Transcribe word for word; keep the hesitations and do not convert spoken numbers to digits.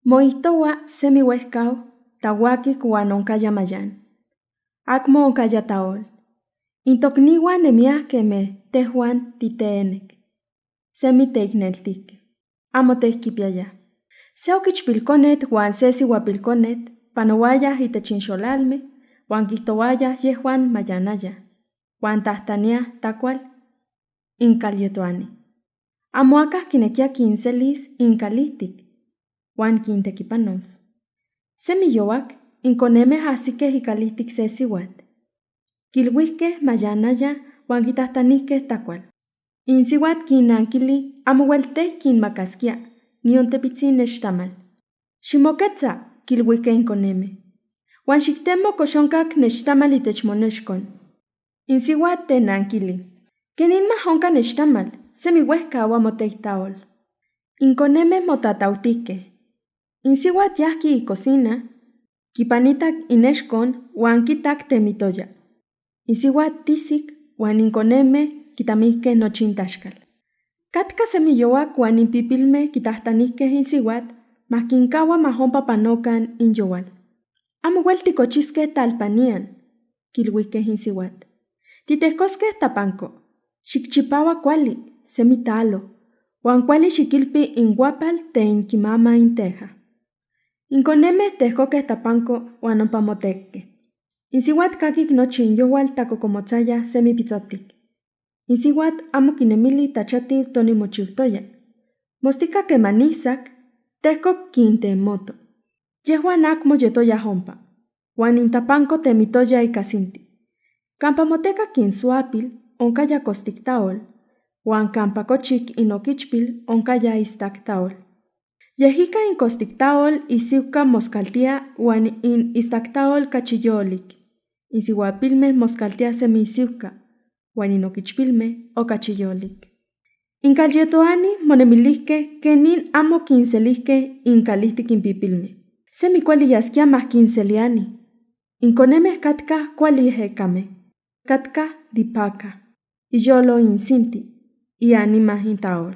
Mo itowa semi wehkau, ta wakik wanu onkaja majan. Ak mo onkaja taol. Intokniwan emiya keme tehwan titenek. Semi teikneltik. Amo teikipyaya. Se okichpilkonet wan se siwapilkonet panowaya ite chinsholalme, wan kitowaya yehwan majanaya, wan tahtania takwal. Inkalyetoani. Amo aka kinekia kinselis inkalihtik, wan kintekipanos. Semi yowak, inkoneme hasike hikalihtik se siwat. Kilwihke majanaya, wan kitahtanihke takwal. Insiwat kinnankili, amo wel te kinmakaskia, ni ontepitsi neshitamal. Shimoketsa, kilwihke inkoneme. Wan shikite mokoshonka neshitamal itechimo neshikon. Insiwat te nankili. Kenin mahonka neshitamal, semi wehka wa mo teiktaol. Inkoneme mo tatawutike. Insiwat yahki ikosina, kipanitak ineshikon, wan kitak temitoja. Insiwat tisik, wan inkoneme kitamihke nochintashikal. Katika semi yowak wan inpipilme kitahtanihke insiwat, ma kinkawa mahon papanokan injowal. Amo wel tikochiske talpaniyan, kilwihke insiwat. Titehkoske tapanko, shikichipawa kwali, semi taalo, wan kwali shikilpi ingwapal te inkimama inteha. Inkoneme tehkoke tapanko, wan nopamoteke. Insiwat kakik nochin yowal takokomotsaya semi pitsotik. Insiwat amo kinemili tachati uto ni mochi utoya. Mostika kemanisak, tehko kinte moto. Jehwan ak mo jetoya hompa. Wan intapanko temitoja ikasinti. Kampa moteka kinswapil, onkaja kostiktaol. Wan kampa kochik inokichpil, onkaja istaktaol. Yehika inkostiktaol isiwka moskaltia, wan in istaktaol kachiyolik. Insiwapilme moskaltia semi isiwka, wan inokichpilme okachiyolik. Inkalyetoani monemilihke kenin amo kinselihke inkalihtik inpipilme. Semi kwali yaskia ma kinseliani. Inkoneme katika kwali hekame, katika dipaka. Ijolo insinti, iyani mahi taol.